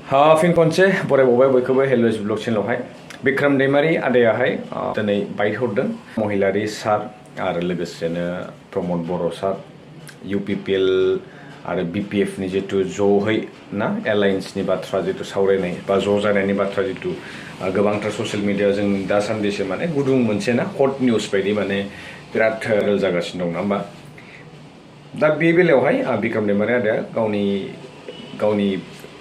फिन खनसे बरायबावबाय बयखौबो हेल'ज ब्लग चेनेलावहाय बिक्रम दैमारि आदायाहाय दिनै बाइट हरदों महिलारि सार आरो लोगोसेनो प्रमद बर' सार UPPL आरो BPF नि जितु ज'है ना एलायन्सनि बाथ्रा जितु सावरायनाय बा ज' जानायनि बाथ्रा जितु गोबांथार ससियेल मिडिया जों दासान्दिसो माने गुदुं मोनसे ना हट निउस बायदि माने बिराद जागासिनो दं ना होमबा दा बे बेलायावहाय बिक्रम दैमारि आदाया गावनि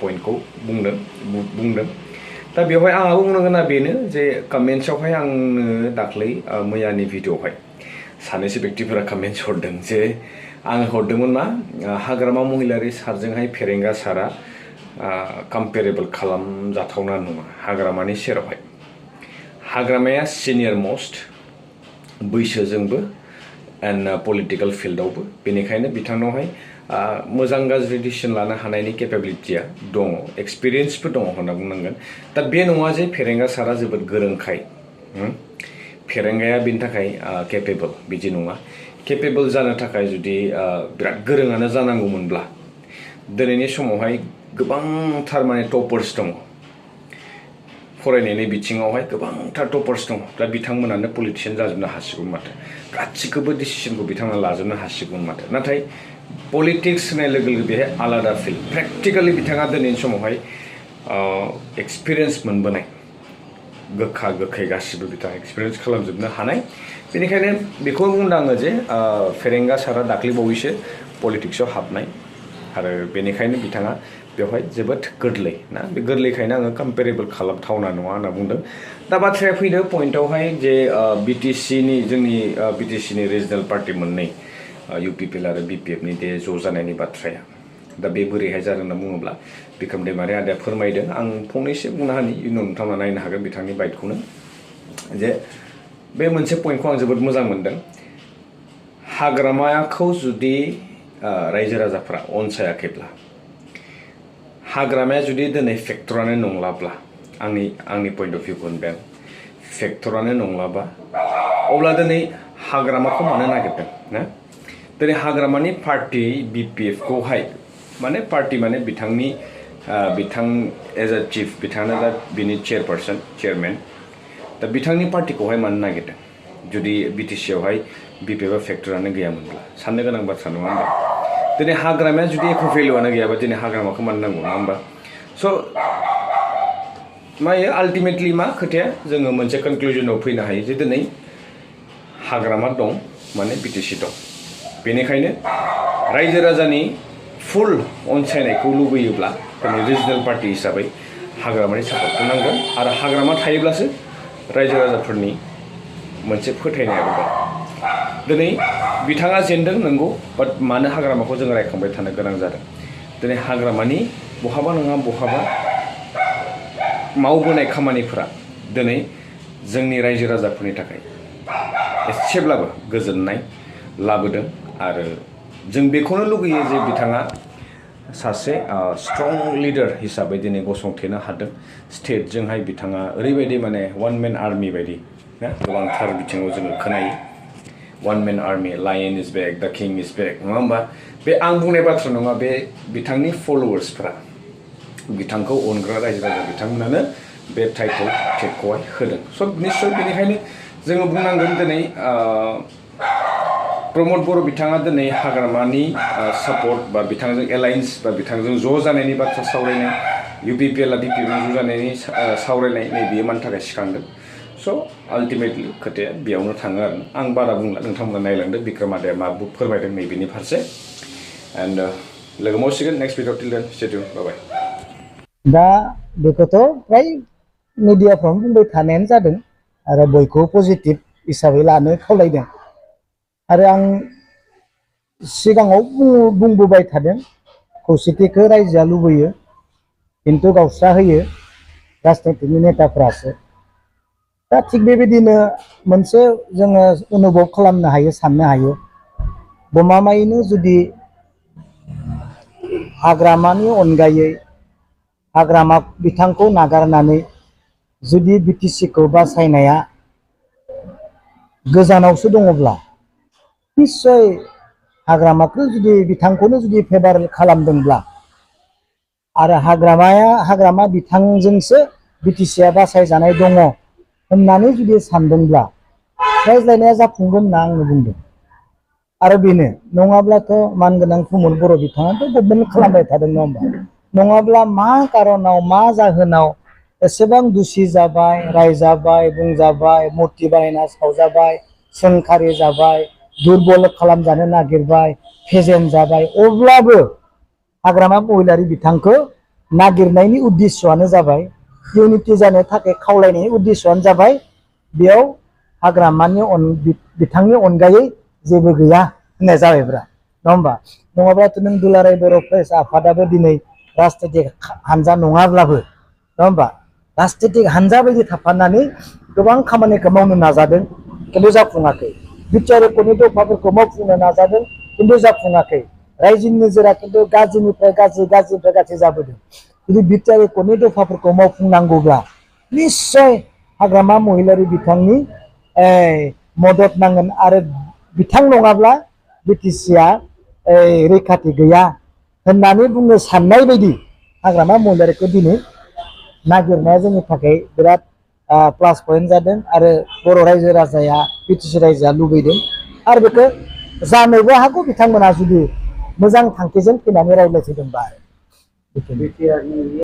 पइन्टखौ बुंदों दा बेवहाय आंहाबो बुंनो गोनां बेनो जे कमेन्ट्सआवहाय आंनो दाख्लै मैयानि भिडिअ'आवहाय सानैसो व्यक्तिफोरा कमेन्ट्स हरदों जे आं हरदोंमोन मा हाग्रामा महिलारि सारजोंहाय फेरेंगा सारा कम्पेरेबल खालामजाथावना नङा हाग्रामानि सेरावहाय हाग्रामाया सिनियर मोस्ट बैसोजोंबो एन्ड पलिटिकल फिल्डआवबो बेनिखायनो बिथांनावहाय मोजां गाज्रि डिसिसन लानो हानायनि केपेबिलिटिया दङ एक्सपिरियेन्सबो दङ होनना बुंनांगोन दा बे नङा जे फेरेंगा सारा जोबोद गोरोंखाय फेरेंगाया बेनि थाखाय केपेबल बिदि नङा केपेबल जानो थाखाय जुदि बिराद गोरोङानो जानांगौमोनब्ला दिनैनि समावहाय गोबांथार माने टपार्स दङ फरायनायनि बिथिङावहाय गोबांथार टपार्स दङ दा बिथांमोनानो पलिटिशियान जाजोबनो हासिगौमोन माथो गासिखौबो डिसिसनखौ बिथांमोना लाजोबनो हासिगौमोन माथो नाथाय पलिटिक्स होनाय लोगो लोगो बेहाय आलादा फिल्ड प्रेक्टिकेलि बिथाङा दिनैनि समावहाय एक्सपिरियेन्स मोनबोनाय गोखा गोखै गासिबो बिथाङा एक्सपिरियेन्स खालामजोबनो हानाय बेनिखायनो बेखौ बुंदों आङो जे फेरेंगा सारा दाख्लै बावैसो पलिटिक्सआव हाबनाय आरो बेनिखायनो बिथाङा बेवहाय जोबोद गोरलै ना बे गोरलैखायनो आङो कम्पेरेबल खालामथावना नङा होनना बुंदों दा बाथ्राया फैदो पइन्टआवहाय जे जोंनि BTCनि रिजनेल पार्टि मोननै UPPL आरो BPF नि दे ज' जानायनि बाथ्राया दा बे बोरैहाय जादों होनना बुङोब्ला बिक्रम दैमारि आदाया फोरमायदों आं फंनैसो बुंनो हानि इयुनाव नोंथांमोना नायनो हागोन बिथांनि बाइटखौनो जे बे मोनसे पइन्टखौ आं जोबोद मोजां मोनदों हाग्रामाखौ जुदि रायजो राजाफ्रा अनसायाखैब्ला हाग्रामाया जुदि दिनै फेक्टरानो नंलाब्ला आंनि पइन्ट अफ भिउखौ होनबाय आं फेक्टरानो नंलाबा अब्ला दिनै हाग्रामाखौ मानो नागिरदों ना दिनै हाग्रामानि पार्टि BPF खौहाय माने पार्टि माने बिथां एज अ चिफ बिथाङानो दा बिनि चेयारमेन दा बिथांनि पार्टिखौहाय मानो नागिरदों जुदि BTC आवहाय BPF फेक्टरानो गैयामोनब्ला साननो गोनां बाथ्रा नङा होमबा दिनै हाग्रामाया जुदि एख' भेलुआनो गैयाबा दिनै हाग्रामाखौ मानो नांगौ नङा होमबा स' मायो आल्टिमेटलि मा खोथाया जोङो मोनसे कनक्लुजनाव फैनो हायो जे दिनै हाग्रामा दं माने BTC दं बेनिखायनो रायजो राजानि फुल अनसायनायखौ लुबैयोब्ला दिनै रिजनेल पार्टि हिसाबै हाग्रामानि सापर्टखौ नांगोन आरो हाग्रामा थायोब्लासो रायजो राजाफोरनि मोनसे फोथायनायाबो दं दिनै बिथाङा जेनदों नंगौ बाट मानो हाग्रामाखौ जों रायखांबाय थानो गोनां जादों दिनै हाग्रामानि बहाबा नङा बहाबा मावबोनाय खामानिफोरा दिनै जोंनि रायजो राजाफोरनि थाखाय एसेब्लाबो गोजोननाय लाबोदों आरो जों बेखौनो लुगैयो जे बिथाङा सासे स्ट्रं लिडार हिसाबै दिनै गसंथेनो हादों स्टेटजोंहाय बिथाङा ओरैबायदि माने वान मेन आर्मि बायदि ना गोबांथार बिथिङाव जोङो खोनायो वान मेन आर्मि लायन इज बेक दा किं इज बेक नङा होमबा बे आं बुंनाय बाथ्रा नङा बे बिथांनि फलोवार्सफ्रा बिथांखौ अनग्रा रायजो राजा बिथांमोनानो बे टाइटेल टेगखौहाय होदों स' निस्सय बेनिखायनो जोङो बुंनांगोन दिनै प्रमद बर' बिथाङा दिनै हाग्रामानि सापर्ट बा बिथांजों एलायन्स बा बिथांजों ज' जानायनि बाथ्रा सावरायनाय UPPL आरो BPF ज' जानायनि सावरायनाय नै बेयो मानि थाखाय सिखांदों स' आल्टिमेटलि खोथाया बेयावनो थाङो आरो आं बारा बुंला नोंथांमोना नायलांदो बिक्रम आदाया मा फोरमायदों नैबेनि फारसे एन्ड लोगो मोनसिगोन नेक्स्ट भिडिअ टिल देन स्टे टिउन बाय बाय दा बेखौथ' फ्राय मिडियाफ्रावनो बुंबाय थानायानो जादों आरो बयखौबो पजिटिभ हिसाबै लानो खावलायदों आरो आं सिगाङाव बुंबोबाय थादों खौसेथिखौ रायजोआ लुबैयो खिन्थु गावस्रा होयो राजनितिकनि नेताफ्रासो दा थिग बेबायदिनो मोनसे जोङो अनुभब खालामनो हायो साननो हायो गमामायैनो जुदि हाग्रामानि अनगायै हाग्रामा बिथांखौ नागारनानै जुदि BTCखौ बासायनाया गोजानावसो दङब्ला निस्सय हाग्रामाखौ जुदि बिथांखौनो जुदि फेभार खालामदोंब्ला आरो हाग्रामा बिथांजोंसो बिटिसिआ बासायजानाय दङ होननानै जुदि सानदोंब्ला रायज्लायनाया जाफुंगोन होनना आंनो बुंदों। आरो बेनो नङाब्लाथ' मानगोनां प्रमद बर' बिथाङाथ' गभर्नमेन्ट खालामबाय थादों नङा होमबा? नङाब्ला मा कारनाव मा जाहोनाव एसेबां दुसि जाबाय, रायजाबाय, बुंजाबाय, मुर्ति बानायना सावजाबाय, सोंखारि जाबाय, दुरबल खालामजानो नागिरबाय, फेजेन जाबाय, अब्लाबो हाग्रामा महिलारि बिथांखौ नागिरनायनि उद्देश्यआनो जाबाय इउनिटि जानो थाखाय खावलायनायनि उद्देश्यआनो जाबाय बेयाव हाग्रामानि बिथांनि अनगायै जेबो गैया होननाय जाबायब्रा नङा होमबा? नङाब्लाथ' नों दुलाराय बर' फरायसा आफादाबो दिनै राजनितिक हानजा नङाब्लाबो नङा होमबा? राजनितिक हानजा बायदि थाफानानै गोबां खामानिखौ मावनो नाजादों खिन्थु जाफुङाखै। बिटिआर रेकर्डनि दफाफोरखौ मावफुंनो नाजादों खिन्थु जाफुङाखै। रायजोनि नोजोरा खिन्थु गाज्रिनिफ्राय गाज्रि जाबोदों। जुदि बिटिआर रेकर्डनि दफाफोरखौ मावफुंनांगौब्ला निस्सय हाग्रामा महिलारि बिथांनि मदद नांगोन आरो बिथां नङाब्ला बिटिसिआ रैखाथि गैया होननानै बुंनो साननाय बायदि हाग्रामा महिलारिखौ दिनै नागिरनाया जोंनि थाखाय बिराद प्लास पइन्ट जादों आरो बर' रायजो राजाया बिटिसि रायजोआ लुबैदों आरो बेखौ जानोबो हागौ बिथांमोना जुदि मोजां थांखिजों फैनानै रायज्लायफैदोंबा।